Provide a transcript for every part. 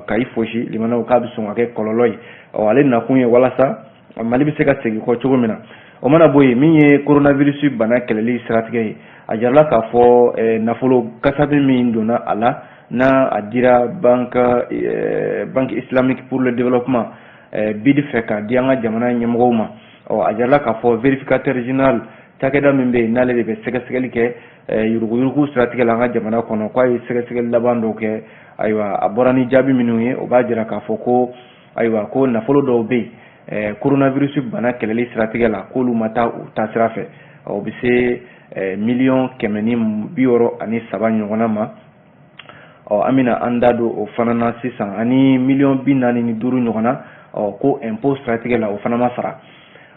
Kayi fosi, limanaw, k'a bɛ sɔn ka kɛ kɔlɔlɔ ye. Ɔ, ale nakun ye walasa Mali bɛ se ka segin kɔ cogo min na. O mana bɔ yen, min ye coronavirus bana kɛlɛli siratigɛ ye, a jirala k'a fɔ nafolo kasabi min donna a la, n'a a dira Banque islamique pour le développement, BID fɛ, k'a di an ka jamana ɲɛmɔgɔw ma. Ɔ, a jirala k'a fɔ vérificateur général, cakɛda min bɛ yen n'ale de bɛ sɛgɛsɛgɛli kɛ yuruguyurugu siratigɛ la an ka jamana kɔnɔ, k'a ye sɛgɛsɛgɛli laban dɔw kɛ. Ayiwa, a bɔra ni jaabi minnu ye, o b'a jira k'a fɔ ko, ayiwa, ko nafolo dɔw bɛ yen coronavirus bana kɛlɛli siratigɛ la, k'olu ma taa u taasira fɛ. O bɛ se 163 miliyɔn ɲɔgɔnna ma. Ɔ, an bɛna an da don o fana na sisan, ani 45 miliyɔn ɲɔgɔnna. Ɔ, ko impôt siratigɛ la, o fana ma sara.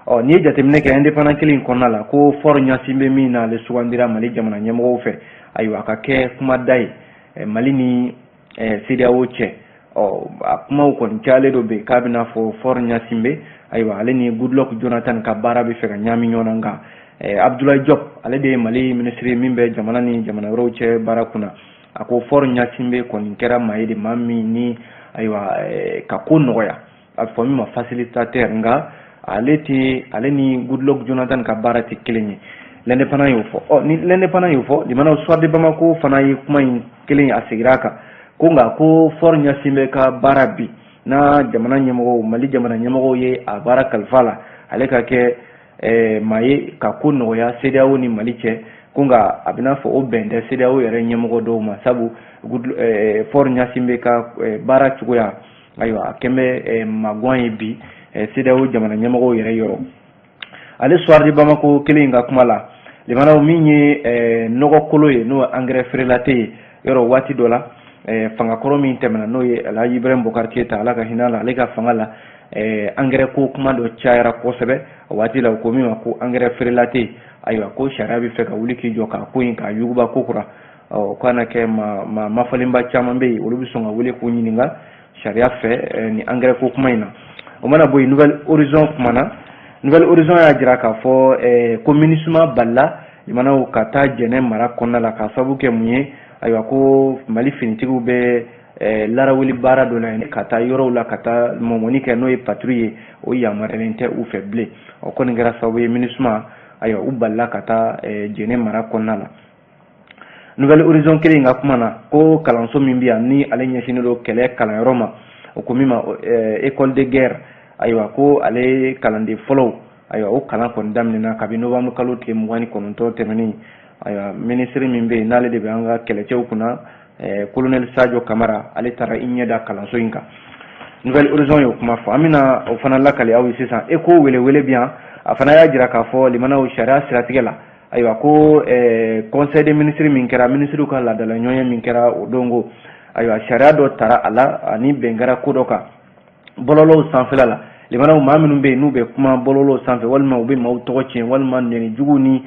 Ɔ, n'i ye jateminɛ kɛ Indépendant kelen in kɔnɔna la, ko Faure Gnassingbé min n'ale sugandira Mali jamana ɲɛmɔgɔw fɛ, ayiwa, a ka kɛ kumada ye Mali ni CEDEAO cɛ. Ɔ, a kumaw kɔni cayalen dɔ bɛ yen k'a bɛna fɔ Faure Gnassingbé, ayiwa, ale ni Goodluck Jonathan ka baara bɛ fɛ ka ɲaami ɲɔgɔn na. Nka Abdoulaye Diop, ale de ye Mali minisiri min bɛ jamana ni jamana wɛrɛw cɛ baara kunna, a ko Faure Gnassingbé kɔni kɛra maa ye de, maa min ni, ayiwa, ka ko nɔgɔya, a bɛ fɔ min ma facilitateur. Nka ale tɛ, ale ni Goodluck Jonathan ka baara tɛ kelen ye. L'Indépendant y'o fɔ. Ɔ, ni L'Indépendant y'o fɔ, limanaw, Soir de Bamako fana ye kuma in kelen, a seginna a kan ko nka ko Faure Gnassingbé ka baara bi n'a jamana ɲɛmɔgɔw, Mali jamana ɲɛmɔgɔw ye a baara kalifa la, ale ka kɛ maa ye ka ko nɔgɔya CEDEAO ni Mali cɛ, ko nka a bɛna fɔ o bɛn tɛ CEDEAO yɛrɛ ɲɛmɔgɔ dɔw ma, sabu Faure Gnassingbé ka baara cogoya, ayiwa, a kɛn bɛ maguwan ye bi CEDEAO jamana ɲɛmɔgɔw yɛrɛ yɔrɔ. Ale Soir de Bamako kelen in ka kuma la, limanaw, min ye nɔgɔ kolo ye, n'o ye engrais frelaté ye, yɔrɔ waati dɔ la, fangakɔrɔ min tɛmɛna, n'o ye Alhaji Ibrahim Boubacar Keïta, Ala ka hinɛ la, ale ka fanga la, engrais ko kuma dɔ cayara kosɛbɛ o waati la. O ko min ma ko engrais frelaté, ayiwa, ko sariya bɛ fɛ ka wuli k'i jɔ k'a ko in k'a yuguba ko kura. Ɔ, k'a na kɛ ma mafalenba caman bɛ yen, olu bɛ sɔn ka wele k'u ɲininka sariya fɛ ni engrais ko kuma in na. O mana bɔ yen, Nouvel Horizon kumana. Nouvel Horizon y'a jira k'a fɔ ko MINUSMA balila jamanaw ka taa Jɛnɛ mara kɔnɔna la, k'a sababu kɛ mun ye? Ayiwa, ko Mali finitigiw bɛ larawuli baara dɔ la, ka taa yɔrɔw la, ka taa mɔmɔni kɛ, n'o ye patrouille ye, o yamaruyalen tɛ u fɛ bilen. O kɔni kɛra sababu ye, MINUSMA, ayiwa, u balila ka taa Jɛnɛ mara kɔnɔna la. Nouvel Horizon kelen in ka kuma na, ko kalanso min bɛ yan ni ale ɲɛsinnen don kɛlɛ kalanyɔrɔ ma, o ko min ma école de guerre, ayiwa, ko ale kalanden fɔlɔw, ayiwa, o kalan kɔni daminɛna kabi novembre kalo tile 29 tɛmɛnen. Ayiwa, minisiri min bɛ yen n'ale de bɛ an ka kɛlɛcɛw kunna, colonel Sadio Kamara, ale taara i ɲɛ da kalanso in kan. Nouvel Horizon y'o kuma fɔ. An bɛna o fana lakale aw ye sisan. E ko welewele bi yan, a fana y'a jira k'a fɔ, limanaw, sariya siratigɛ la, ayiwa, ko conseil des ministres min kɛra, ministres ka laadala ɲɔgɔn min kɛra o don, ko ayiwa, sariya dɔ tara a la ani bɛn kɛra ko dɔ kan bɔlɔlɔw sanfɛla la. Limanaw, maa minnu bɛ yen n'u bɛ kuma bɔlɔlɔw sanfɛ, walima u bɛ maaw tɔgɔ tiɲɛ, walima nɛnijugu ni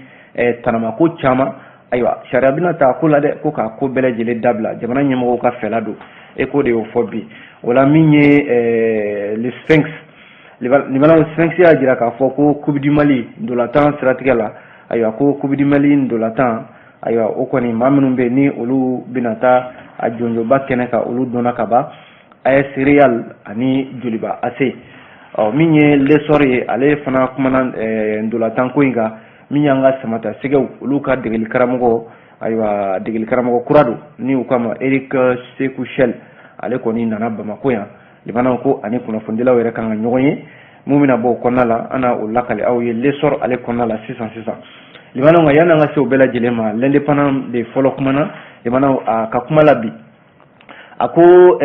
tanamako caman, ayiwa, sariya bɛna ta ko la dɛ, ko k'a ko bɛɛ lajɛlen dabila. Jamana ɲɛmɔgɔw ka fɛla don, e ko de y'o fɔ bi. O la, min ye Le Sphinx, limanaw, Sphinx y'a jira k'a fɔ ko Coupe du Mali ndolantan siratigɛ la, ayiwa, ko Coupe du Mali ndolantan, ayiwa, o kɔni, maa minnu bɛ yen ni olu bɛna taa a jɔnjɔba kɛnɛ kan, olu dɔnna ka ban: AS Real ani Joliba AC. Ɔ, min ye L'Essor ye, ale fana kumana ndolantan ko in kan. Min y'an ka Samata Sɛgɛw, olu ka degeli karamɔgɔ, ayiwa, degeli karamɔgɔ kura don ni u kama Eric Sekou Chelle, ale kɔni nana Bamako yan. Limanaw, ko ani kunnafonidilaw yɛrɛ kan ka ɲɔgɔn ye. Mun bɛna bɔ o kɔnɔna la, an na o lakale aw ye L'Essor ale kɔnɔna la sisan sisan. Limanaw, nka yanni an ka se o bɛɛ lajɛlen ma, L'Indépendant de fɔlɔ kumana. Limanaw, a ka kuma la bi, a ko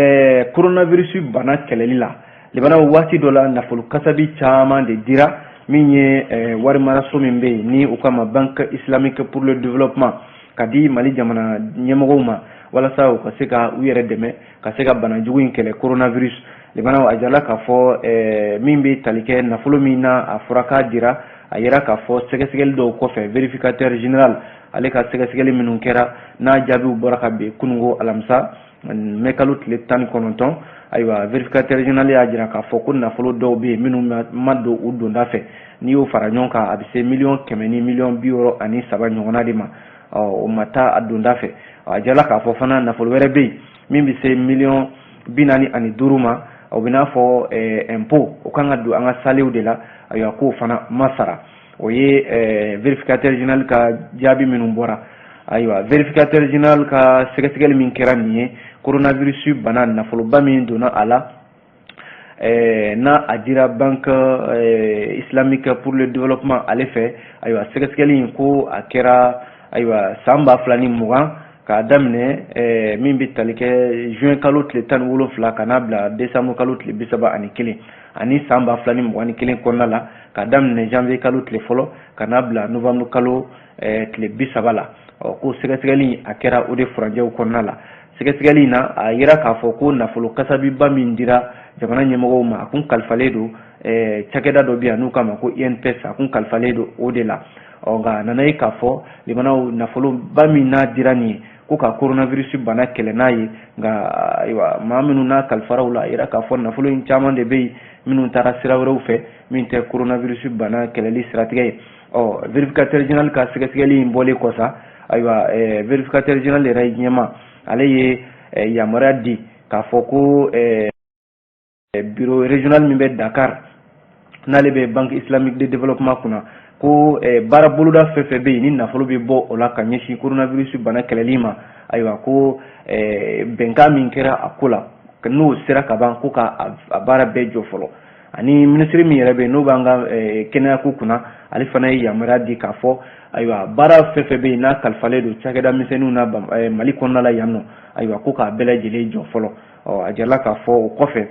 coronavirus bana kɛlɛli la, limanaw, waati dɔ la, nafolo kasabi caman de dira min ye wari maraso min bɛ yen ni u kama Banque islamique pour le développement, ka di Mali jamana ɲɛmɔgɔw ma, walasa u ka se ka u yɛrɛ dɛmɛ ka se ka bana jugu in kɛlɛ, coronavirus. Limanaw, a jirala k'a fɔ min bɛ tali kɛ nafolo min na, a fɔra k'a dira, a yira k'a fɔ sɛgɛsɛgɛli dɔw kɔfɛ, vérificateur général ale ka sɛgɛsɛgɛli minnu kɛra, n'a jaabiw bɔra ka bin kununko alamisa, mɛ kalo tile 19, ayiwa, vérificateur général y'a jira k'a fɔ ko nafolo dɔw bɛ yen minnu ma don u donda fɛ. N'i y'o fara ɲɔgɔn kan, a bɛ se 163 miliyɔn ɲɔgɔnna de ma. Ɔ, o ma taa a donda fɛ. A jirala k'a fɔ fana nafolo wɛrɛ bɛ yen min bɛ se miliyɔn 45 ma, o bɛ n'a fɔ impôt o kan ka don an ka salew de la. Ayiwa, k'o fana ma sara. O ye vérificateur général ka jaabi minnu bɔra. Ayiwa, vérificateur général ka sɛgɛsɛgɛli min kɛra nin ye, coronavirus bana nafoloba min donna a la, n'a a dira Banque islamique pour le développement ale fɛ. Ayiwa, sɛgɛsɛgɛli in ko a kɛra, ayiwa, san 2020, k'a daminɛ min bɛ tali kɛ juin kalo tile 17 ka n'a bila décembre kalo tile 31, ani san 2021 kɔnɔna la, k'a daminɛ janvier kalo tile 1 ka n'a bila novembre kalo tile 30 la. Ɔ, ko sɛgɛsɛgɛli a kɛra o de furancɛw kɔnɔna la. Sɛgɛsɛgɛli in na, a yira k'a fɔ ko nafolo kasabiba min dira jamana ɲɛmɔgɔw ma, a kun kalifalen don cakɛda dɔ bɛ yan n'u k'a ma ko INPS, a kun kalifalen don o de la. Ɔ, nka a nana ye k'a fɔ, limanaw, nafoloba min n'a dira nin ye ko ka coronavirus bana kɛlɛ n'a ye, nka ayiwa, maa minnu n'a kalifara u la, a yira k'a fɔ nafolo in caman de bɛ yen minnu taara sira wɛrɛw fɛ min tɛ coronavirus bana kɛlɛli siratigɛ ye. Ɔ, vérificateur général ka sɛgɛsɛgɛli in bɔlen kɔ sa, ayiwa, vérificateur général yɛrɛ ɲɛma, ale ye yamaruya di k'a fɔ ko bureau régional min bɛ Dakar, n'ale bɛ Banque islamique de développement kunna, ko baara boloda fɛn fɛn bɛ yen ni nafolo bɛ bɔ o la ka ɲɛsin coronavirus bana kɛlɛli ma, ayiwa, ko bɛnkan min kɛra a ko la, n'o sera ka ban, ko ka a baara bɛɛ jɔ fɔlɔ. Ani minisiri min yɛrɛ bɛ yen n'o b'an ka kɛnɛyako kunna, ale fana ye yamaruya di k'a fɔ, ayiwa, baara fɛn fɛn bɛ yen n'a kalifalen don cakɛda misɛnninw na Mali kɔnɔna la yan nɔ, ayiwa, ko k'a bɛɛ lajɛlen jɔ fɔlɔ. Ɔ, a jirala k'a fɔ o kɔfɛ,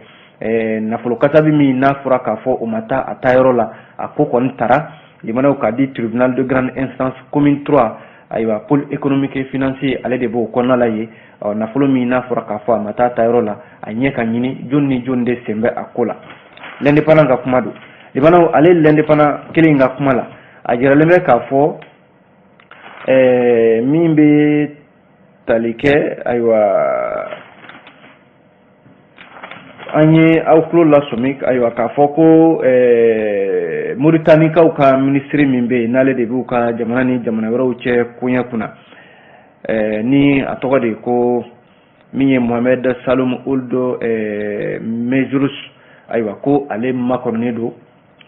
nafolo kasabi min n'a fɔra k'a fɔ o ma taa a taayɔrɔ la, a ko kɔni taara, limanaw, k'a di tribunal de grande instance commune 3, ayiwa, pôle économique et financier, ale de b'o kɔnɔna la yen. Ɔ, nafolo min n'a fɔra k'a fɔ a ma taa taayɔrɔ la, a ɲɛ ka ɲini jɔn ni jɔn de sen bɛ a ko la. L'Indépendant ka kuma don, limanaw. Ale L'Indépendant kelen ka kuma la, a jiralen bɛ k'a fɔ min bɛ tali kɛ, ayiwa, an ye aw tulo lasɔmi, ayiwa, k'a fɔ ko Moritanikaw ka minisiri min bɛ yen, n'ale de b'u ka jamana ni jamana wɛrɛw cɛ koɲɛ kunna, ni a tɔgɔ de ko min ye Mohamed Salom Ould Mejrous, ayiwa, ko ale makɔnɔnen don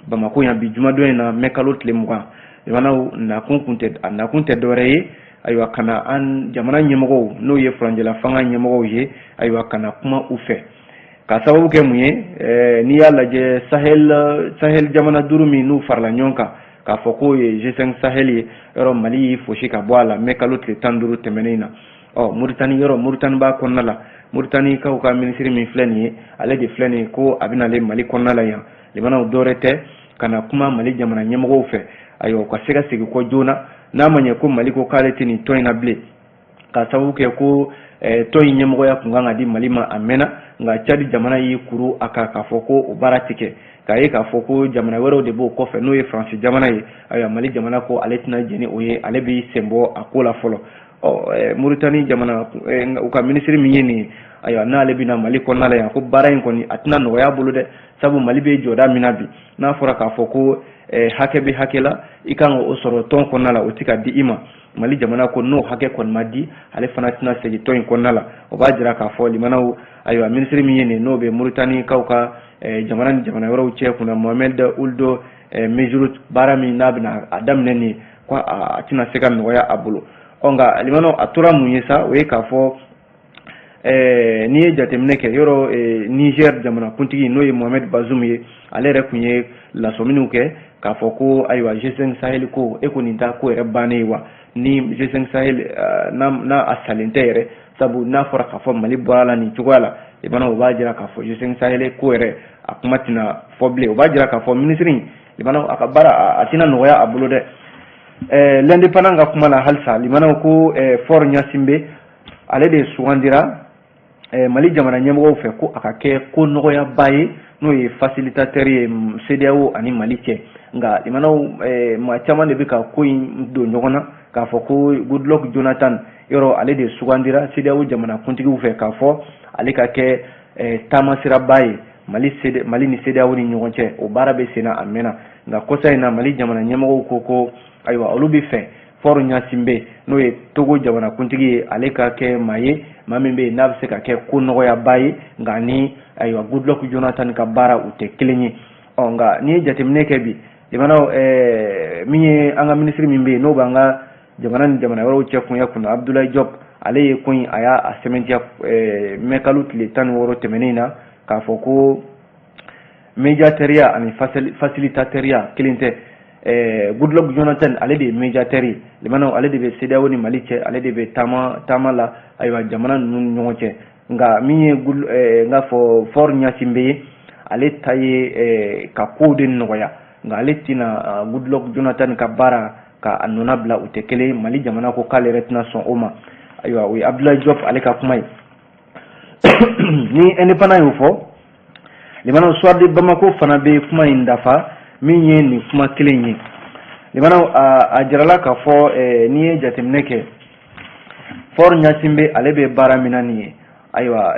Bamako yan bi jumadon in na, mɛ kalo tile 20. Jamanaw nakun kun tɛ, a nakun tɛ dɔwɛrɛ ye, ayiwa, ka na an jamana ɲɛmɔgɔw, n'o ye furancɛla fanga ɲɛmɔgɔw ye, ayiwa, ka na kuma u fɛ. Ka sababu kɛ mun ye? N'i y'a lajɛ, Sahel jamana duuru min n'u farala ɲɔgɔn kan k'a fɔ k'o ye G5 Sahel ye, yɔrɔ Mali y'i fosi ka bɔ a la mɛ kalo tile 15 tɛmɛnen na. Ɔ, Moritani, yɔrɔ Moritani b'a kɔnɔna la. Moritanikaw ka minisiri min filɛ nin ye, ale de filɛ nin ye ko a bɛ nalen Mali kɔnɔna la yan. Limanaw, dɔwɛrɛ tɛ, ka na kuma Mali jamana ɲɛmɔgɔw fɛ, ayiwa, u ka se ka segin kɔ joona, n'a ma ɲɛ ko Mali ko k'ale tɛ nin tɔn in na bilen, ka sababu kɛ ko tɔn in ɲɛmɔgɔya kun kan ka di Mali ma a mɛnna, nka Cadi jamana y'i kuru a kan k'a fɔ ko o baara tɛ kɛ, k'a ye k'a fɔ ko jamana wɛrɛw de b'o kɔfɛ, n'o ye Faransi jamana ye. Ayiwa, Mali jamana ko ale tɛna jɛn ni o ye, ale b'i sen bɔ a ko la fɔlɔ. Ɔ, Moritani jamana u ka minisiri min ye nin ye, ayiwa, n'ale bɛna Mali kɔnɔna la yan, ko baara in kɔni a tɛna nɔgɔya bolo dɛ, sabu Mali bɛ jɔda min na bi, n'a fɔra k'a fɔ ko hakɛ bɛ hakɛ la, i kan ka o sɔrɔ tɔn kɔnɔna la, o tɛ ka di i ma. Mali jamana ko n'o hakɛ kɔni ma di, ale fana tɛna segin tɔn in kɔnɔna la. O b'a jira k'a fɔ, limanaw, ayiwa, minisiri min ye nin, n'o bɛ Moritanikaw ka jamana ni jamana wɛrɛw cɛ kunna, Mohamed Ould Mejrout, baara min n'a bɛna a daminɛ nin ye, ko a tɛna se ka nɔgɔya a bolo. Ɔ, nka limanaw, a tora mun ye sa? O ye k'a fɔ n'i ye jateminɛ kɛ, yɔrɔ Niger jamanakuntigi, n'o ye Mohamed Bazoum ye, ale yɛrɛ tun ye lasɔminiw kɛ k'a fɔ ko, ayiwa, G5 Sahel ko e ko nin ta ko yɛrɛ bannen ye wa, ni G5 Sahel n'a a salen tɛ yɛrɛ, sabu n'a fɔra k'a fɔ Mali bɔra la nin cogoya la, limanaw, o b'a jira k'a fɔ G5 Sahel ko yɛrɛ a kuma tɛna fɔ bilen. O b'a jira k'a fɔ minisiri, limanaw, a ka baara a tɛna nɔgɔya a bolo dɛ. L'Indépendant ka kuma la halisa, limanaw, ko Faure Gnassingbé, ale de sugandira Mali jamana ɲɛmɔgɔw fɛ ko a ka kɛ ko nɔgɔyaba ye, n'o ye facilitateur ye CEDEAO ani Mali cɛ. Nka limanaw, maa caman de bɛ ka ko in don ɲɔgɔn na k'a fɔ ko Goodluck Jonathan, yɔrɔ ale de sugandira CEDEAO jamana kuntigiw fɛ k'a fɔ ale ka kɛ taamasiraba ye Mali ni CEDEAO ni ɲɔgɔn cɛ. O baara bɛ sen na a mɛnna, nka kɔsa in na, Mali jamana ɲɛmɔgɔw ko ko, ayiwa, olu bɛ fɛ Faure Gnassingbé, n'o ye Togo jamanakuntigi ye, ale ka kɛ maa ye, maa min bɛ yen n'a bɛ se ka kɛ ko nɔgɔyaba ye, nka ni ayiwa Goodluck Jonathan ka baara u tɛ kelen ye. Ɔ nka n'i ye jateminɛ kɛ bi, jamanaw min ye an ka minisiri min bɛ yen n'o b'an ka jamana ni jamana wɛrɛw cɛ kunya kunna, Abdoulaye Diop, ale ye ko in a y'a sɛmɛntiya mɛkalo tile 16 tɛmɛnen in na, k'a fɔ ko médiateuriya ani facilitateuriya kelen tɛ. Goodluck Jonathan, ale de ye médiateur ye, limanaw, ale de bɛ CEDEAO ni Mali cɛ, ale de bɛ taama taama la ayiwa jamana ninnu ni ɲɔgɔn cɛ. Nka min ye n k'a fɔ Faure Gnassingbé ye, ale ta ye ka kow de nɔgɔya, nka ale tɛna Goodluck Jonathan ka baara ka a nɔna bila, u tɛ kelen. Mali jamana ko k'ale yɛrɛ tɛna sɔn o ma. Ayiwa, o ye Abdoulaye Diop ale ka kuma ye ni Indépendant y'o fɔ. Limanaw, Soir de Bamako fana bɛ kuma in dafa min ye nin kuma kelen ye. Limanaw, a jirala k'a fɔ n'i ye jateminɛ kɛ, Faure Gnassingbé, ale bɛ baara min na nin ye, ayiwa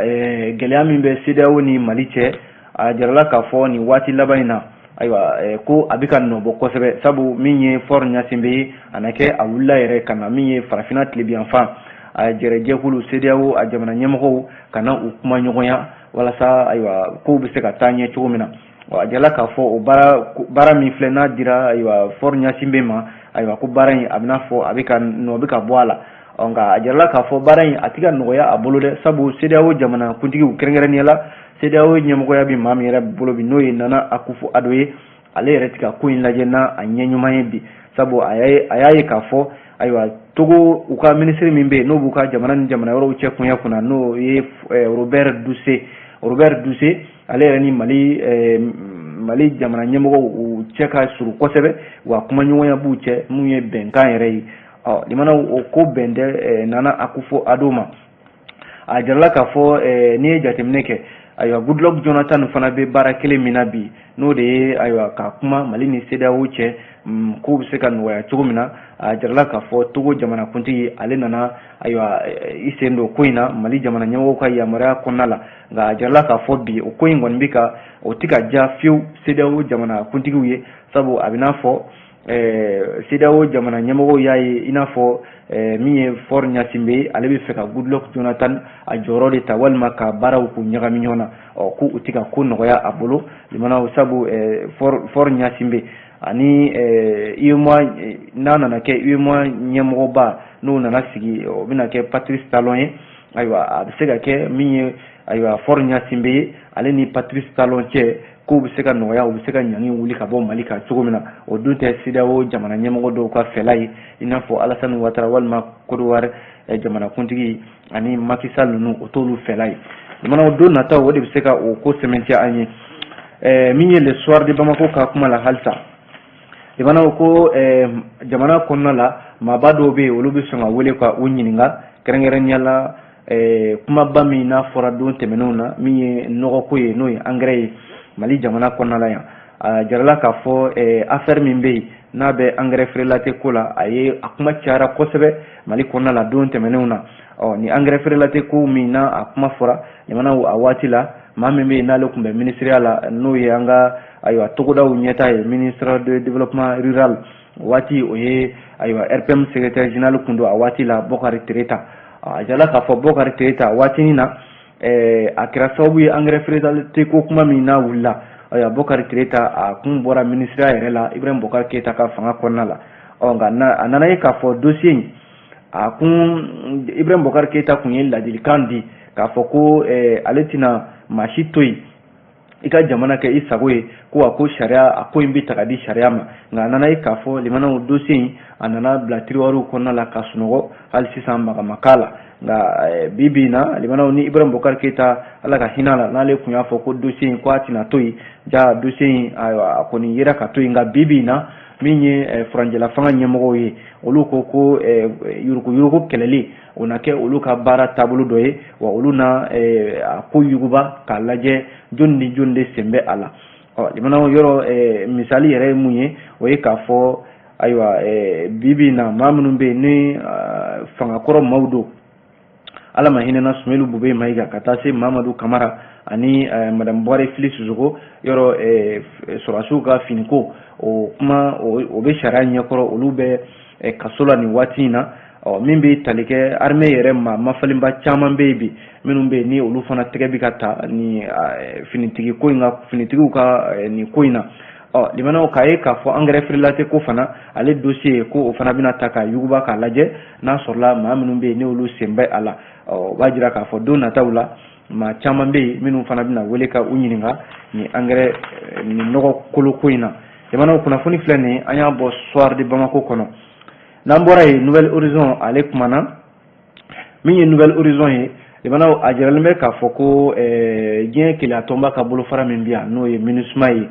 gɛlɛya min bɛ CEDEAO ni Mali cɛ, a jirala k'a fɔ nin waati laban in na, ayiwa ko a bɛ ka nɔbɔ kosɛbɛ, sabu min ye Faure Gnassingbé ye, a na kɛ a wulila yɛrɛ ka na min ye farafinna tilebinyanfan a jɛrɛjɛkulu CEDEAO a jamana ɲɛmɔgɔw ka na u kuma ɲɔgɔnya walasa ayiwa kow bɛ se ka taa ɲɛ cogo min na. A jirala k'a fɔ o baara min filɛ n'a dira ayiwa Faure Gnassingbé ma, ayiwa ko baara in a bɛna fɔ a bɛ ka nɔ bɛ ka bɔ a la. Nka a jirala k'a fɔ baara in a tɛ ka nɔgɔya a bolo dɛ, sabu CEDEAO jamana kuntigiw, kɛrɛnkɛrɛnnenya la CEDEAO ɲɛmɔgɔya bɛ maa min yɛrɛ bolo bi, n'o ye Nana Akufo-Addo ye, ale yɛrɛ tɛ ka ko in lajɛ n'a a ɲɛ ɲuman ye bi, sabu a y'a ye k'a fɔ ayiwa Togo u ka minisiri min bɛ yen n'o b'u ka jamana ni jamana wɛrɛw cɛ kunya kunna, n'o ye Robert Dussey. Robert Dussey, ale yɛrɛ ni Mali jamana ɲɛmɔgɔw u cɛ ka surun kosɛbɛ, wa kumaɲɔgɔnya b'u cɛ mun ye bɛnkan yɛrɛ ye. Ɔ limanaw, o ko bɛn tɛ Nana Akufo-Addo ma. A jirala k'a fɔ n'i ye jateminɛ kɛ, ayiwa Goodluck Jonathan fana bɛ baara kelen min na bi, n'o de ye ayiwa ka kuma Mali ni CEDEAO cɛ kow bɛ se ka nɔgɔya cogo min na, a jirala k'a fɔ Togo jamanakuntigi, ale nana ayiwa i sen don ko in na Mali jamana ɲɛmɔgɔw ka yamaruya kɔnɔna la. Nka a jirala k'a fɔ bi o ko in kɔni bɛ ka o tɛ ka diya fiyewu CEDEAO jamanakuntigiw ye, sabu a bɛ n'a fɔ CEDEAO jamana ɲɛmɔgɔw y'a ye i n'a fɔ min ye Faure Gnassingbé, ale bɛ fɛ ka Goodluck Jonathan a jɔyɔrɔ de ta walima ka baaraw k'u ɲagami ɲɔgɔn na. Ɔ ko u tɛ ka ko nɔgɔya a bolo, limanaw, sabu Faure Gnassingbé ani UEMOA, n'a nana kɛ UEMOA ɲɛmɔgɔba, n'o nana sigi, o bɛna kɛ Patrice Talon ye. Ayiwa a bɛ se ka kɛ min ye ayiwa Faure Gnassingbé ye, ale ni Patrice Talon cɛ kow bɛ se ka nɔgɔya, u bɛ se ka ɲangi wuli ka bɔ Mali kan cogo min na. O dun tɛ CEDEAO jamana ɲɛmɔgɔ dɔw ka fɛla ye, i n'a fɔ Alassane Ouattara walima Côte d'Ivoire jamanakuntigi ani Macky Sall ninnu, o t'olu fɛla ye. Jamanaw don nataw o de bɛ se ka o ko sɛmɛntiya an ye. Min ye Le Soir de Bamako ka kuma la halisa, jamanaw ko jamana kɔnɔna la maaba dɔw bɛ yen, olu bɛ sɔn ka wele ka u ɲininka, kɛrɛnkɛrɛnnenya la kumaba min n'a fɔra don tɛmɛnenw na, min ye nɔgɔko ye, n'o ye engrais ye Mali jamana kɔnɔna la yan. A jirala k'a fɔ affaire min bɛ yen n'a bɛ engrais frelaté ko la, a ye a kuma cayara kosɛbɛ Mali kɔnɔna la don tɛmɛnenw na. Ɔ ni engrais frelaté ko min n'a a kuma fɔra jamanaw a waati la, maa min bɛ yen n'ale tun bɛ minisiriya la, n'o ye an ka ayiwa togodaw ɲɛta ye, ministre de développement rural waati, o ye ayiwa RPM secrétaire général kun don a waati la, Bokari Tereta. A jirala k'a fɔ Bokari Tereta waatinin na, a kɛra sababu ye engrais frelaté ko kuma min n'a wulila, ayiwa Bokari Tereta a kun bɔra minisiriya yɛrɛ la Ibrahim Bokari Keyita ka fanga kɔnɔna la. Ɔ nka a nana ye k'a fɔ dossier in a kun Ibrahim Bokari Keyita kun ye ladilikan di k'a fɔ ko ale tɛna maa si to yen i ka jamana kɛ i sago ye, ko wa ko sariya a ko in bɛ ta ka di sariya ma. Nka a nana ye k'a fɔ limanaw, dossier in a nana bila tiroirs kɔnɔna la ka sunɔgɔ, hali sisan maga ma k'a la. Nka bi bi in na, limanaw, ni Ibrahim Bokari Keyita, Ala ka hinɛ la, n'ale tun y'a fɔ ko dossier in ko a tɛna to yen, ja dossier in ayiwa a kɔni yera ka to yen. Nka bi bi in na, min ye furancɛla fanga ɲɛmɔgɔw ye, olu ko ko yuruguyurugu kɛlɛli o na kɛ olu ka baara taabolo dɔ ye, wa olu na a ko yuguba k'a lajɛ jɔnni ni jɔnni de sen bɛ a la. Ɔ limanaw, yɔrɔ misali yɛrɛ ye mun ye? O ye k'a fɔ ayiwa bi bi in na, maa minnu bɛ yen ni fangakɔrɔ maaw don, Ala ma hinɛna Soumeylou Boubèye Maïga ka taa se Mamadu Kamara Ani madame Buware Fili Sisoko, yɔrɔ sɔrɔdasiw ka finiko, o kuma o bɛ sariya ɲɛkɔrɔ, olu bɛ kaso la nin waati in na. Ɔ, min bɛ tali kɛ armée yɛrɛ ma, mafalenba caman bɛ yen bi, minnu bɛ yen ni olu fana tɛgɛ bɛ ka ta ni finitigi ko in ka, finitigiw ka nin ko in na. Ɔ, limanaw, k'a ye k'a fɔ engrais frelaté ko fana, ale dossier ko o fana bɛna ta ka yuguba k'a lajɛ n'a sɔrɔla maa minnu bɛ yen ni olu sen bɛ a la. Ɔ, o b'a jira k'a fɔ don nataw la, maa caman bɛ yen minnu fana bɛna wele ka u ɲininka nin engrais, nin nɔgɔ kolo ko in na. Limanaw, kunnafoni filɛ nin ye, an y'a bɔ Soir de Bamako kɔnɔ. N'an bɔra yen, Nouvel Horizon ale kumana. Min ye Nouvel Horizon ye, limanaw, a jiralen bɛ k'a fɔ ko diɲɛ keleya tɔnba ka bolofara min bɛ yan, n'o ye MINUSMA ye,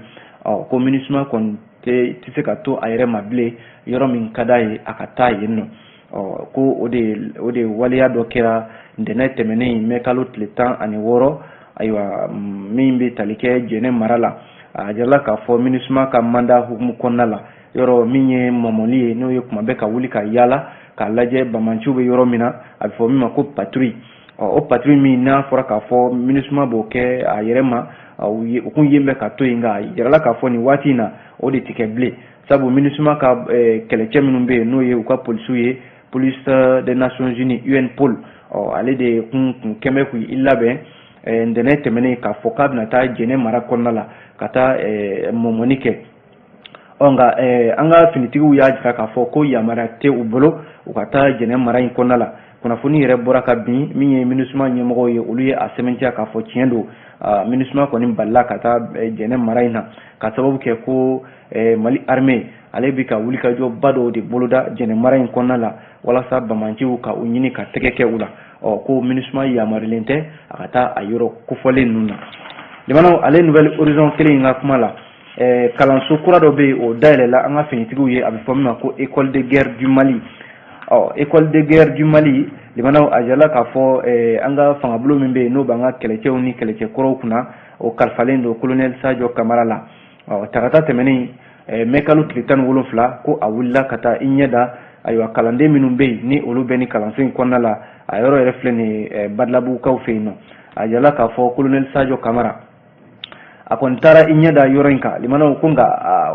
ɔ, ko MINUSMA kɔni tɛ se ka to a yɛrɛ ma bilen, yɔrɔ min ka d'a ye a ka taa yen nɔ. Ɔ, ko o de waleya dɔ kɛra ntɛnɛn tɛmɛnen, mɛ kalo tile 16. Ayiwa, min bɛ tali kɛ Jɛnɛ mara la, a jirala k'a fɔ MINUSMA ka mandat hukumu kɔnɔna la, yɔrɔ min ye mɔmɔli ye, n'o ye kuma bɛɛ ka wuli ka yaala k'a lajɛ bamanciw bɛ yɔrɔ min na, a bɛ fɔ min ma ko patrouille. Ɔ, o patrouille min n'a fɔra k'a fɔ MINUSMA b'o kɛ a yɛrɛ ma, u kun yen bɛ ka to yen, nka a jirala k'a fɔ nin waati in na, o de tɛ kɛ bilen, sabu MINUSMA ka kɛlɛcɛ minnu bɛ yen, n'o ye u ka polisiw ye, Police des Nations Unies, UNPOL, ɔ, ale de kun kɛn bɛ k'i labɛn ntɛnɛn tɛmɛnen k'a fɔ k'a bɛna taa Jɛnɛ mara kɔnɔna la ka taa mɔmɔni kɛ. Ɔ, nka an ka finitigiw y'a jira k'a fɔ ko yamaruya tɛ u bolo u ka taa Jɛnɛ mara in kɔnɔna la. Kunnafoni yɛrɛ bɔra ka bin, min ye MINUSMA ɲɛmɔgɔw ye, olu ye a sɛbɛntiya k'a fɔ tiɲɛ don, MINUSMA kɔni balila ka taa Jɛnɛ mara in na, ka sababu kɛ ko Mali armée ale bɛ ka wulikajɔba dɔw de boloda Jɛnɛ mara in kɔnɔna la, walasa bamanciw ka u ɲini ka tɛgɛ kɛ u la. Ɔ, ko MINUSMA yamaruyalen tɛ a ka taa a yɔrɔ kofɔlen ninnu na. Limanaw, ale Nouvel Horizon kelen in ka kuma la, kalanso kura dɔ bɛ yen, o dayɛlɛla an ka finitigiw ye, a bɛ fɔ min ma ko École de guerre du Mali. Ɔ, École de guerre du Mali, limanaw, a jirala k'a fɔ an ka fangabulon min bɛ yen, n'o b'an ka kɛlɛcɛw ni kɛlɛcɛkɔrɔw kunna, o kalifalen don colonel Sadio Kamara la. Ɔ, tarata tɛmɛnen, mɛ kalo tile 17, ko a wulila ka taa i ɲɛ da, ayiwa, kalanden minnu bɛ yen ni olu bɛ ni kalanso in kɔnɔna la. A yɔrɔ yɛrɛ filɛ nin ye Badalabugukaw fɛ yen nɔ. A jirala k'a fɔ colonel Sadio Kamara, a kɔni taara i ɲɛ da yɔrɔ in kan. Limanaw, ko nka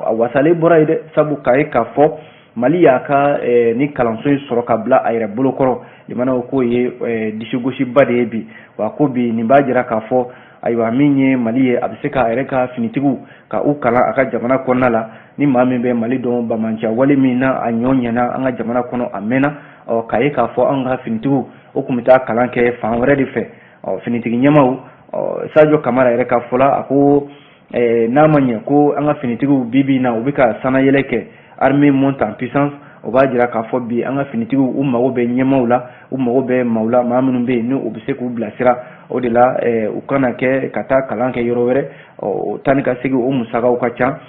a wasalen bɔra yen dɛ, sabu k'a ye k'a fɔ Mali y'a ka ni kalanso in sɔrɔ ka bila a yɛrɛ bolokɔrɔ. Limanaw, k'o ye disigosiba de ye bi. Wa ko bi nin b'a jira k'a fɔ, ayiwa, min ye Mali ye, a bɛ se k'a yɛrɛ ka finitigiw ka u kalan a ka jamana kɔnɔna la. Ni maa min bɛ Mali dɔn, bamanciya wale min na a ɲɔ ɲɛna an ka jamana kɔnɔ a mɛnna, ɔ, k'a ye k'a fɔ an ka finitigiw o tun bɛ taa kalan kɛ fan wɛrɛ de fɛ. Ɔ, finitigi ɲɛmaw, ɔ, Sadio Kamara yɛrɛ ka fɔ la, a ko n'a ma ɲɛ ko an ka finitigiw bi bi in na, u bɛ ka sanayɛlɛ kɛ, armée monte en puissance, o b'a jira k'a fɔ bi an ka finitigiw u mago bɛ ɲɛmaw la, u mago bɛ maaw la, maa minnu bɛ yen ni u bɛ se k'u bilasira. O de la u kana kɛ ka taa kalan kɛ yɔrɔ wɛrɛ, o taa ni ka segin, o musakaw ka ca.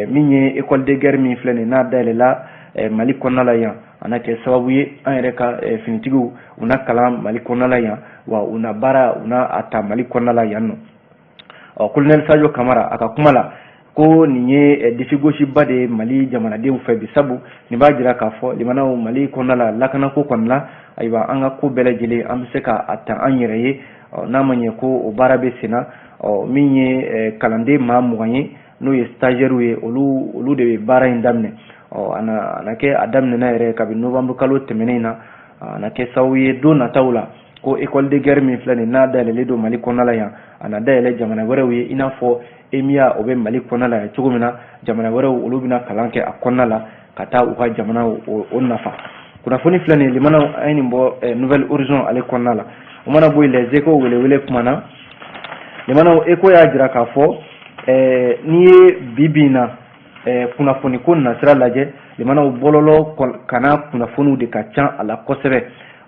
Min ye école de guerre min filɛ nin n'a dayɛlɛla Mali kɔnɔna la yan, a na kɛ sababu ye an yɛrɛ ka finitigiw u na kalan Mali kɔnɔna la yan, wa u na baara, u na a ta Mali kɔnɔna la yan nɔ. Ɔ, colonel Sadio Kamara a ka kuma la, ko nin ye disigosiba de ye Mali jamanadenw fɛ bi, sabu nin b'a jira k'a fɔ, limanaw, Mali kɔnɔna la, lakanako kɔni la, ayiwa, an ka ko bɛɛ lajɛlen an bɛ se ka a ta an yɛrɛ ye. Ɔ, n'a ma ɲɛ ko o baara bɛ sen na, ɔ, min ye kalanden maa 20 ye, n'o ye stagiaires ye, olu de bɛ baara in daminɛ. Ɔ, a na kɛ a daminɛna yɛrɛ kabini novembre kalo tɛmɛnen na. A na kɛ sababu ye don nataw la, ko école de guerre min filɛ nin n'a dayɛlɛlen don Mali kɔnɔna la yan, a na dayɛlɛ jamana wɛrɛw ye, i n'a fɔ EMIA o bɛ Mali kɔnɔna la yan cogo min na, jamana wɛrɛw olu bɛna kalan kɛ a kɔnɔna la ka taa u ka jamana o nafa. Kunnafoni filɛ nin ye, limanaw, an ye nin bɔ Nouvel Horizon ale kɔnɔna la. O mana bɔ yen, Les Échos welewele kumana. Limanaw, Écho y'a jira k'a fɔ n'i ye bi bi in na kunnafoni ko nasira lajɛ, limanaw, bɔlɔlɔ kana kunnafoniw de ka ca a la kosɛbɛ.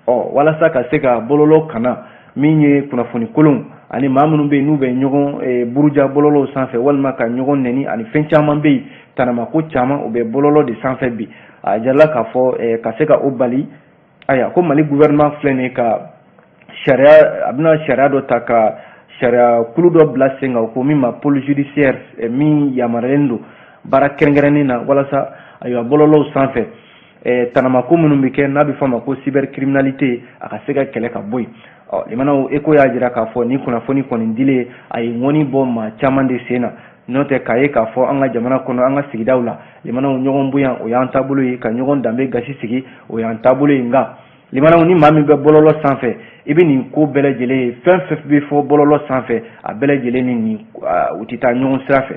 Ɔ, walasa ka se ka bɔlɔlɔ kana min ye kunnafoni kolon ani maa minnu bɛ yen n'u bɛ ɲɔgɔn buruja bɔlɔlɔw sanfɛ, walima ka ɲɔgɔn nɛni ani fɛn caman bɛ yen, tanamako caman, o bɛ bɔlɔlɔ de sanfɛ bi. A jirala k'a fɔ ka se ka o bali, ayiwa, ko Mali gouvernement filɛ nin ye ka sariya, a bɛna sariya dɔ ta ka sariya kulu dɔ bila sen kan, ko min ma pôle judiciaire, min yamaruyalen don baara kɛrɛnkɛrɛnnen na, walasa, ayiwa, bɔlɔlɔw sanfɛ Tanamako minnu bɛ kɛ n'a bɛ fɔ a ma ko cybercriminalité, a ka se ka kɛlɛ ka bɔ yen. Ɔ limanaw, Échos y'a jira k'a fɔ nin kunnafoni kɔni dilen, a ye ŋɔni bɔ maa caman de sen na. N'o tɛ k'a ye k'a fɔ an ka jamana kɔnɔ, an ka sigidaw la, limanaw, ɲɔgɔn bonya, o y'an taabolo ye, ka ɲɔgɔn danbe gasi sigi, o y'an taabolo ye. Nka limanaw, ni maa min bɛ bɔlɔlɔ sanfɛ, i bɛ nin ko bɛɛ lajɛlen ye. Fɛn fɛn bɛ fɔ bɔlɔlɔ sanfɛ, a bɛɛ lajɛlen ni nin u tɛ taa ɲɔgɔn sira fɛ.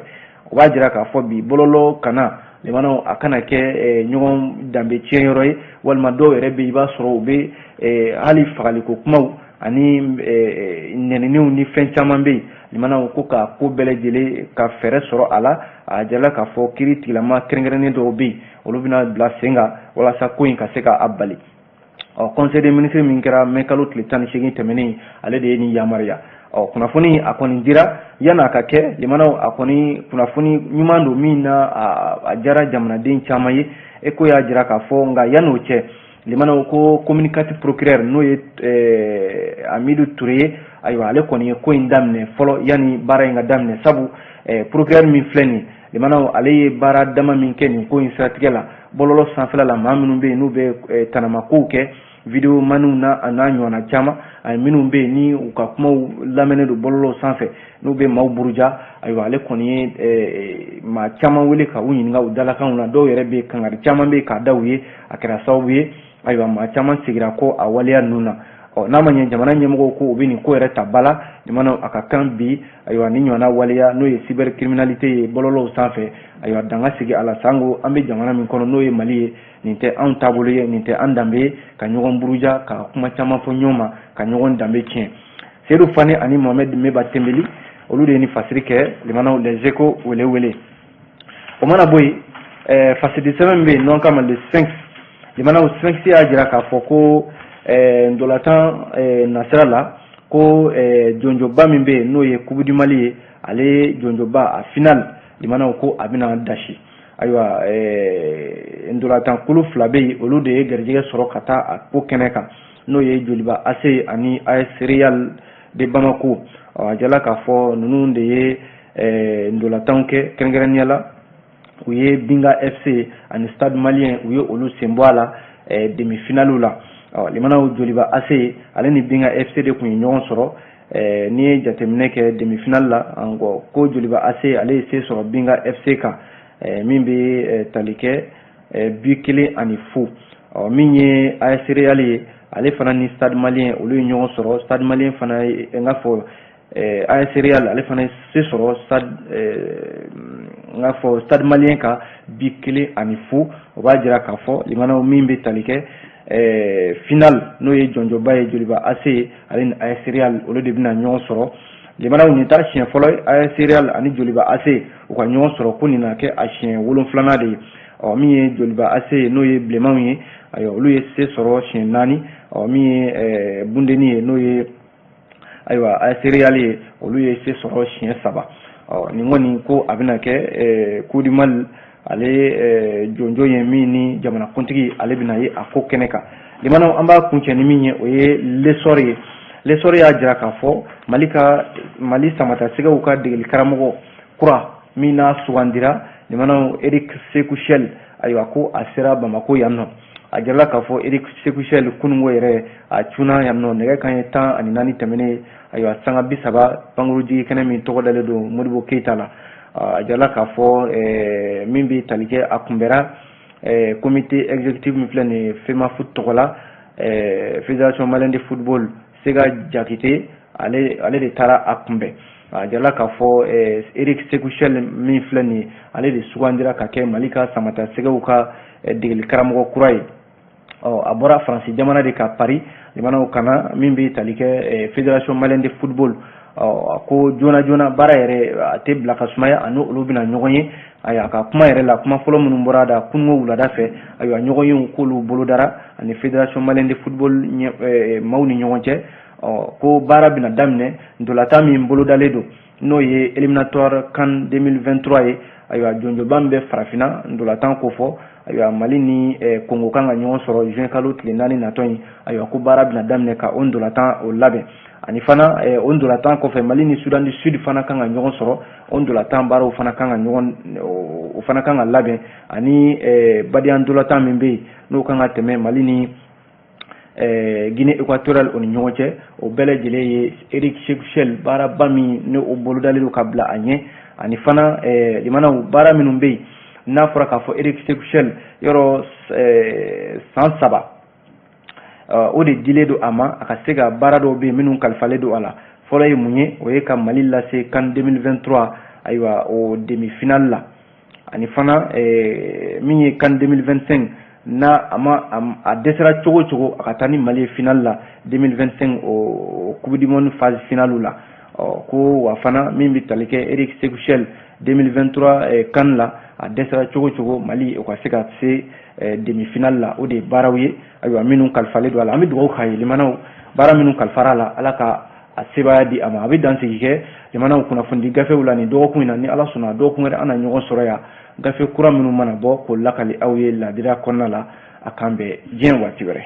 O b'a jira k'a fɔ bi bɔlɔlɔ kana, limanaw, a kana kɛ ɲɔgɔn danbe tiɲɛ yɔrɔ ye, walima dɔw yɛrɛ bɛ, i b'a sɔrɔ u bɛ hali fagaliko kumaw ani nɛniniw ni fɛn caman bɛ yen. Limanaw, ko ka ko bɛɛ lajɛlen ka fɛɛrɛ sɔrɔ a la, a jirala k'a fɔ kiiri tigilama kɛrɛnkɛrɛnnen dɔw bɛ yen, olu bɛna bila sen kan walasa ko in ka se ka a bali. Ɔ conseil des ministres min kɛra mɛ kalo tile 18 tɛmɛnen, ale de ye nin yamaruya. Ɔ kunnafoni a kɔni dira yan'a ka kɛ. Limanaw, a kɔni kunnafoni ɲuman don min na a diyara jamanaden caman ye. Échos y'a jira k'a fɔ, nka yan'o cɛ, limanaw, ko commune 4 procureur, n'o ye Amidu Ture ye, ayiwa, ale kɔni ye ko in daminɛ fɔlɔ yanni baara in ka daminɛ, sabu procureur min filɛ nin, limanaw, ale ye baara dama min kɛ nin ko in siratigɛ la bɔlɔlɔ sanfɛla la, maa minnu bɛ yen n'u bɛ tanamakow kɛ vidéo maniw na, a n'a ɲɔgɔnna caman, ani minnu bɛ yen ni u ka kumaw lamɛnnen don bɔlɔlɔw sanfɛ, n'u bɛ maaw buruja, ayiwa, ale kɔni ye maa caman wele ka u ɲininka u dalakanw na. Dɔw yɛrɛ bɛ yen, kangari caman bɛ yen k'a da u ye. A kɛra sababu ye, ayiwa, maa caman sigira ko a waleya ninnu na. Ɔ n'a ma ɲɛ jamana ɲɛmɔgɔw ko u bɛ nin ko yɛrɛ ta ba la, jamana a ka kan bi, ayiwa, ni ɲɔgɔnna waleya, n'o ye cybercriminalité ye bɔlɔlɔw sanfɛ, ayiwa, danga sigi a la. Sango an bɛ jamana min kɔnɔ, n'o ye Mali ye, nin tɛ anw taabolo ye, nin tɛ an danbe ye, ka ɲɔgɔn buruja, ka kuma caman fɔ ɲɔgɔn ma, ka ɲɔgɔn danbe tiɲɛ. Seydou Fane ani Mohamed Meba Tembeli, olu de ye ni fasiri kɛ. Limanaw, Les Échos wele wele o mana bɔ yen, fasiri sɛbɛn min bɛ yen n'an kama Le Sphinx, limanaw, Sphinx y'a jira k'a fɔ ko ndolantan nasira la, ko jɔnjɔba min bɛ yen, n'o ye Coupe du Mali ye, ale jɔnjɔba, a final, limanaw, ko a bɛna dasi. Ayiwa, ndolantan kulu fila bɛ yen, olu de ye garijɛgɛ sɔrɔ ka taa a ko kɛnɛ kan, n'o ye Joliba AC ani AS Real de Bamako. A jala k'a fɔ ninnu de ye ndolantanw kɛ. Kɛrɛnkɛrɛnnenya la, u ye Binga FC ani Stade Malien, u ye olu sen bɔ a la demi finale la. Limanaw, Joliba AC ale ni Binga FC de tun ye ɲɔgɔn sɔrɔ. N'i ye jateminɛ kɛ demi finale la, ko Joliba AC ale ye se sɔrɔ Binga FC kan, min bɛ tali kɛ bi 1-0. Ɔ min ye AS Real ye, ale fana ni Stade Malien, olu ye ɲɔgɔn sɔrɔ. Stade Malien fana ye, n k'a fɔ AS Real, ale fana ye se sɔrɔ Stade, n k'a fɔ Stade Malien kan bi 1-0. O b'a jira k'a fɔ, limanaw, min bɛ tali kɛ final, n'o ye jɔnjɔba ye, Joliba AC ale ni AS Real, olu de bɛna ɲɔgɔn sɔrɔ. Limanaw, nin t'a siɲɛ fɔlɔ ye AS Real ani Joliba AC u ka ɲɔgɔn sɔrɔ, ko nin na kɛ a siɲɛ wolonfilanan de ye. Ɔ min ye Joliba AC ye, n'o ye bilenmanw ye, ayiwa, olu ye se sɔrɔ siɲɛ naani. Ɔ min ye bundeni ye, n'o ye, ayiwa, AS Real ye, olu ye se sɔrɔ siɲɛ saba. Ɔ nin kɔni, ko a bɛna kɛ Coupe du Mali ale jɔnjɔn ye min ni jamanakuntigi ale bɛna ye a ko kɛnɛ kan. Limanaw, an b'a kuncɛ ni min ye, o ye L'Essor ye. L'Essor y'a jira k'a fɔ Mali ka, Mali samatasɛgɛw ka degeli karamɔgɔ kura min n'a sugandira, limanaw, Eric Sekou Chelle, ayiwa, ko a sera Bamako yan nɔ. A jirala k'a fɔ Eric Sekou Chelle kununko yɛrɛ a cunna yan nɔ nɛgɛ kanɲɛ 14 tɛmɛnen, ayiwa, sanga 30, pankurujigi kɛnɛ min tɔgɔ dalen don Modibo Keyita la. A jirala k'a fɔ min bɛ tali kɛ, a kunbɛra comité exécutif min filɛ nin ye FEMAFOOT tɔgɔ la, Fédération malienne de football, Sega Jakite, ale de taara a kunbɛn. A jirala k'a fɔ Eric Sekou Chelle min filɛ nin ye, ale de sugandira ka kɛ Mali ka samatasɛgɛw ka degeli karamɔgɔ kura ye. Ɔ a bɔra Faransi jamana de ka Paris, limanaw, kana min bɛ tali kɛ Fédération malienne de football. Ɔ a ko joona joona baara yɛrɛ a tɛ bila ka sumaya, ani olu bɛna ɲɔgɔn ye. Ayiwa, a ka kuma yɛrɛ la, kuma fɔlɔ minnu bɔra a da kununko wulada fɛ, ayiwa, ɲɔgɔn yew k'olu bolodara ani Fédération malienne de football maaw ni ɲɔgɔn cɛ. Ɔ ko baara bɛna daminɛ, ntolantan min bolodalen don. N'o ye éliminatoire CAN 2023 ye. Ayiwa, jɔnjɔba min bɛ farafinna ntolantan ko fɔ, ayiwa, Mali ni Kongo kan ka ɲɔgɔn sɔrɔ juin kalo tile 4 natɔ in. Ayiwa, ko baara bɛna daminɛ ka o ntolantan o labɛn. Ani fana, o ntolantan kɔfɛ, Mali ni Soudan du Sud fana kan ka ɲɔgɔn sɔrɔ. O ntolantan baaraw fana kan ka ɲɔgɔn, o fana kan ka labɛn. Ani badenya ntolantan min bɛ yen, n'o kan ka tɛmɛ Mali ni Guinée équatoriale o ni ɲɔgɔn cɛ, o bɛɛ lajɛlen ye Eric Sékou Chelle baaraba min ni o bolodalen don ka bila a ɲɛ. Ani fana, limanaw, baara minnu bɛ yen, n'a fɔra k'a fɔ Eric Sékou Chelle yɔrɔ san 3, o de dilen don a ma, a ka se ka baara dɔw bɛ yen minnu kalifalen don a la. Fɔlɔ ye mun ye? O ye ka Mali lase CAN 2023, ayiwa, o demi finale la. Ani fana, min ye CAN 2025, n'a a ma a dɛsɛra cogo o cogo, a ka taa ni Mali ye finale la 2025, o Coupe du monde phase finale la. Ɔ ko wa fana, min bɛ tali kɛ Eric Sékou Chelle 2023 CAN la, a dɛsɛra cogo o cogo, Mali o ka se ka se demi finale la. O de ye baaraw ye, ayiwa, minnu kalifalen don a la. An bɛ dugawu k'a ye, limanaw, baara minnu kalifara a la, Ala ka a sebaaya di a ma. A bɛ dansigi kɛ jamanaw kunnafoni gafew la nin dɔgɔkun in na. Ni Ala sɔnna, dɔgɔkun wɛrɛ an na ɲɔgɔn sɔrɔ yan, gafe kura minnu mana bɔ, k'o lakali aw ye laadira kɔnɔna la. A k'an bɛn diɲɛ waati wɛrɛ.